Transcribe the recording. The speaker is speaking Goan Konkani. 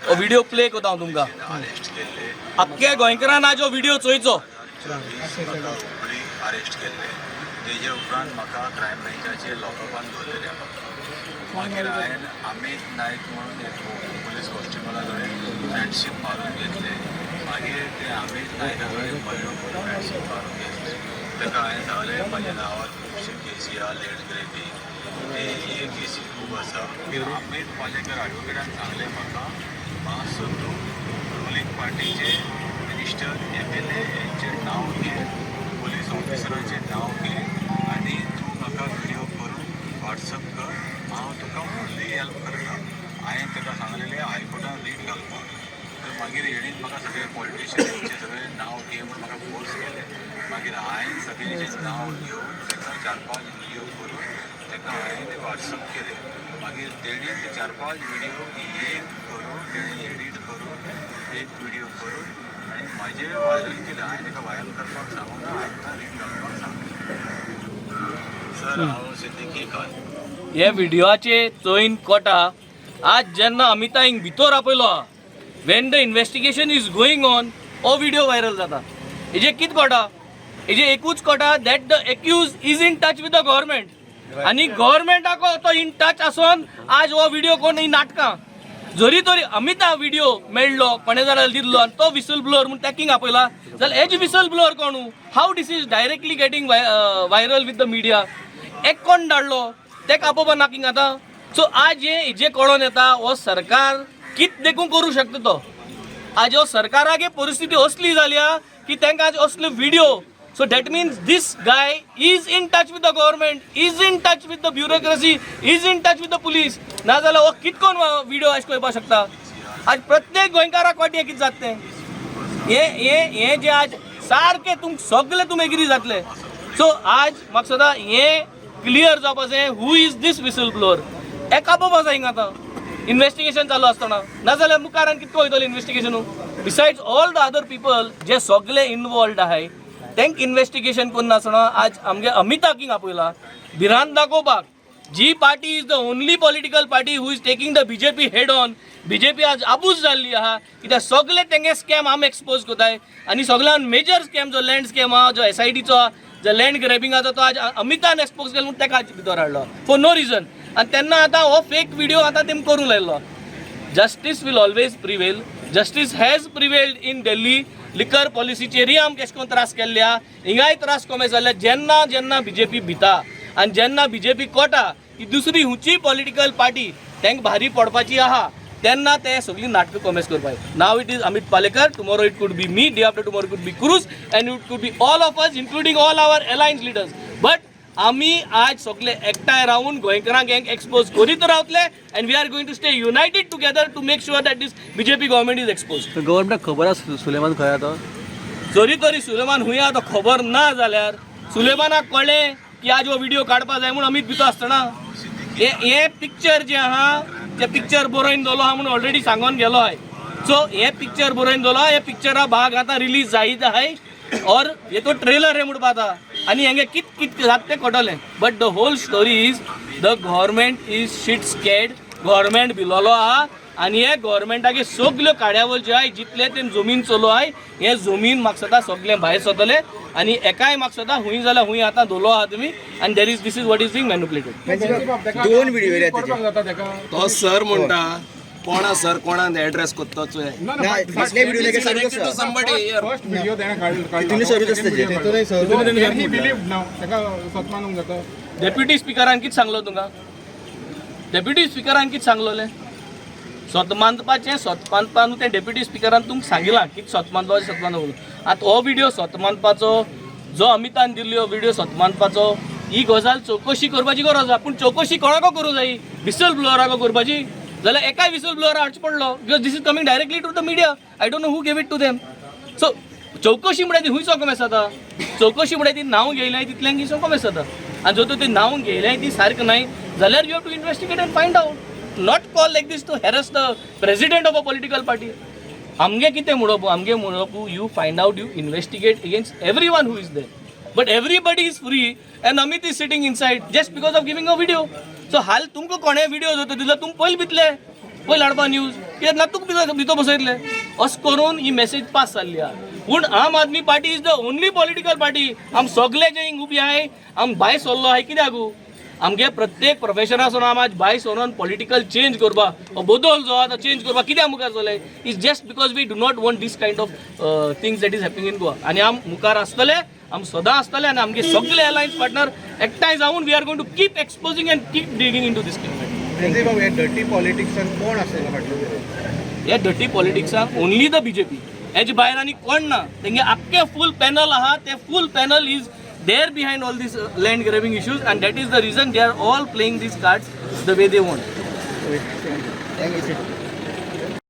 हो व्हिडिओ प्ले करता हांव तुमकां. आख्ख्या गोंयकारान आज हो व्हिडिओ चोयचो. हुबळी अरेस्ट केल्ले. तेजे उपरांत म्हाका क्रायम ब्रांचाचे लॉकअपान दवरलेले म्हाका. मागीर हांवें अमीत नायक म्हणून एक पुलीस कॉन्स्टेबला कडेन फ्रेंडशीप मारून घेतले. मागीर ते अमीत नायका कडेन म्हयनो फ्रेंडशीप मारून घेतले. ताका हांवें सांगलें, म्हाज्या नांवार खुबशे केसी आहा, लँड ग्रेबींग ते हे केसी खूब आसा. अमीत पालेकर एडवोकेटान सांगलें म्हाका, मातसो तूं रुलींग पार्टीचे मिनिस्टर, एमएलए हेंचें नांव घे, पुलीस ऑफिसराचें नांव घे आनी तूं म्हाका व्हिडियो करून वॉट्सअप कर, हांव तुका फुल्ली हेल्प करता. हांवें ताका सांगलेलें हायकोर्टान रीट घालपाक. तर मागीर हेणीन म्हाका सगळे पॉलिटिशियनांचे सगळे नांव घे म्हूण म्हाका फोर्स केले. मागीर हांवें सगळ्यांचें नांव घेवन ताका चार पांच व्हिडियो करून ताका हांवें ते वॉट्सअप केले. मागीर तेणी ते चार पांच व्हिडियो एक करून, तेणी एडीट करून एक व्हिडियो करून आनी म्हाजे व्हायरल केले. हांवें ताका व्हायरल करपाक सांगून हांवें रीट घालपाक सांगलें. सर, हांव सिद्दीकी खान. हे व्हिडिओचे चोयन कोटा आज जेन्ना अमिता हिंग भितर आपयलो, when the investigation is going on, हो व्हिडिओ व्हायरल जाता. हेजे कित कोटा? हेजे एकूच कोटा that the accused is in touch with the government आनी गव्हर्मेंटाको तो इन टच आसोन आज हो व्हिडिओ कोण ही नाटकां. जरी तरी अमिता व्हिडिओ मेळ्ळो, कोणे जाल्यार दिल्लो आनी तो विसल ब्लोअर म्हूण टॅकिंग आपयला जाल्यार हेज विसल ब्लोअर कोण? How this is directly getting viral with the media? एक कोण धाडलो तेका आपोवपा नाकिंग आतां. सो आज हे हेजे कळोन येता, हो सरकार कित देखून करूं शकता तो. आज हो सरकाराक परिस्थिती असली जाल्या की तांकां आज असले video. So that means this guy is in touch with the government, is in touch with the bureaucracy, is in touch with the police. नाजाल्यार हो कितकोन व्हिडिओ अशें करपाक शकता? आज प्रत्येक गोंयकाराक वाटी कितें जाता तें हे हे हे जे आज सारके तुम सगळे तुम एग्री जातले. सो आज म्हाका सदां हें क्लियर जावपा जाय, who is this whistle blower? एका आपोवपा जाय हिंगा आतां इन्वेस्टिगेशन चालू आसतना. नाजाल्यार मुखार आनी कितको वयतलो investigation? Besides all the other people जे सगळे इनवॉल्ड आहाय, तेंक इन्वेस्टिगेशन करून आसतना आज आमगे अमिताक हिंग आपयला भिरांत दाखोवपाक. जी party is the only political party who is taking the BJP head on. BJP आज आबूज जाल्ली आहा, कित्याक सगळे तेंगे स्कॅम आमी एक्सपोज करताय आनी सगळ्यान मेजर स्कॅम जो लँड स्कॅम आहा, जो एसआयटीचो आहा, जो लँड ग्रॅबिंगाचो, तो आज अमितान एक्सपोज केलो म्हूण तेका आज भितर हाडलो फॉर नो रिजन. आनी तेन्ना आतां हो फेक व्हिडिओ आतां तेमी करूंक लायलो. Justice will always prevail. Justice has prevailed in Delhi. Liquor पॉलिसीचेरय आमकां एशें करून त्रास केल्ले आहा, हिंगाय त्रास कमे जाल्ले. जेन्ना जेन्ना बीजेपी भिता आनी जेन्ना बीजेपी कोटा की दुसरी हुंची पॉलिटिकल पार्टी तांकां भारी पडपाची आहा, तेन्ना ते सगळीं नाटकां कॉमेस करपाक. Now it is Amit Palekar, tomorrow it could be me, day after tomorrow could be Cruz and it could be all of us, including all our alliance leaders. But आमी आज सगळे एकठांय रावन गोंयकारांक हेंक एक्सपोज करीत रावतले and we are going to stay united together to make sure that this BJP government is exposed. गव्हर्मेंटाक खबर आसा सुलेमान खंय आहा तो? जरी तरी सुलेमान हुंय आहा तो खबर ना जाल्यार सुलेमानाक कळ्ळें की आज हो व्हिडिओ काडपा जाय म्हूण अमीत भितर आसतना हे हे पिक्चर जें आहा तें पिक्चर बरोवन दवरलो आहा म्हूण ऑलरेडी सांगोन गेलो आहाय. सो हे पिक्चर बरोवन दवरलो, हे पिक्चरा भाग आतां रिलीज जायत आहाय और हे तो ट्रेलर हे म्हणपा आतां आनी हेंगे कित कित जाता तें कळटलें. But the whole story is the government is shit scared. Government भिलोलो आहा आनी हे गव्हर्मेंटागे सगल्यो कार्यावळ ज्यो आहाय, जितले ते जमीन चलो आहाय, हे जमीन म्हाका दिसता सगळें भायर सरतले आनी एकाय म्हाका दिसता हुंय जाल्यार हुंय आतां धोलो आहा तुमी आनी there is this is what is being manipulated. दोन व्हिडिओ येयल्या तेजे. तो सर म्हणटा, कोणा सर, कोणाक एड्रेस कोत्तो चोय. ना, फाटले व्हिडिओ लेगीत सरूच आसा. Somebody here. First video तेणें काडलो. तितूनय सरूच आसता तेजे. ही बिलीव नाव ताका सत मानूंक जाता. डेप्युटी स्पिकरान कितें सांगलो तुमकां? डेप्युटी स्पिकरान कितें सांगलोलें? सत मानपाचें, सत मानपा न्हू तें. डेप्युटी स्पिकरान तुमकां सांगिलां कितें सत मानपाचें, सत मानपा म्हणून. आतां हो व्हिडियो सत मानपाचो, जो अमितान दिल्ली हो व्हिडियो सत मानपाचो, ही गजाल चवकशी करपाची गरज आसा. पूण चवकशी कोणाको करूं जाय? विसल ब्लोअराको करपाची जाल्यार एकाय विसल ब्लोअर हाडचो पडलो, because this is coming directly to the media. I don't know who gave it to them. So चवकशी म्हळ्यार ती हुंयचो कमेस जाता? चवकशी म्हळ्यार ती नांव घेयल्याय तितल्यांक कमेस जाता. आनी जर तर ती नांव घेयल्याय ती सारकें नाय जाल्यार you have to investigate and find out, not call like this to harass the president of a political party. आमगे कितें म्हणप? आमगे म्हणप, you find out, you investigate against everyone who is there, but everybody is free and Amit is sitting inside just because of giving a video. So हाल तुमकां कोणें व्हिडिओ जर दिलो, तुमी पयलीं भितले, पयलीं हाडपा न्यूज. कित्याक नातूक भितर भितर बसयतले. अशें करून ही मेसेज पास जाल्ली आहा. पूण आम Aadmi party is the only political party. आम सगळे जे हिंग उबी आहाय, आम भायर सरलो आहाय. कित्याक आमगे प्रत्येक प्रोफेशनासून आम आज भायर सरोन पॉलिटिकल चेंज करपा, हो बदल जो आहा तो चेंज करपा कित्याक मुखार सरले, is just because we do not want this kind of things that is happening in Goa. आनी आम मुखार आसतले, आम सदां आसतले आनी आमगे सगळे अलायन्स पार्टनर एकठांय जावन we are going to keep exposing and keep digging into this. बाबू, हे डर्टी पॉलिटिक्सान कोण आसलेलो फाटलो? हे डर्टी पॉलिटिक्साक ओनली the BJP. हेजे भायर आनी कोण ना. तेंगे आख्खे फूल पॅनल आहा, ते full panel is there behind all these land grabbing issues, and that is the reason they are all playing these cards the way they want. Thank you.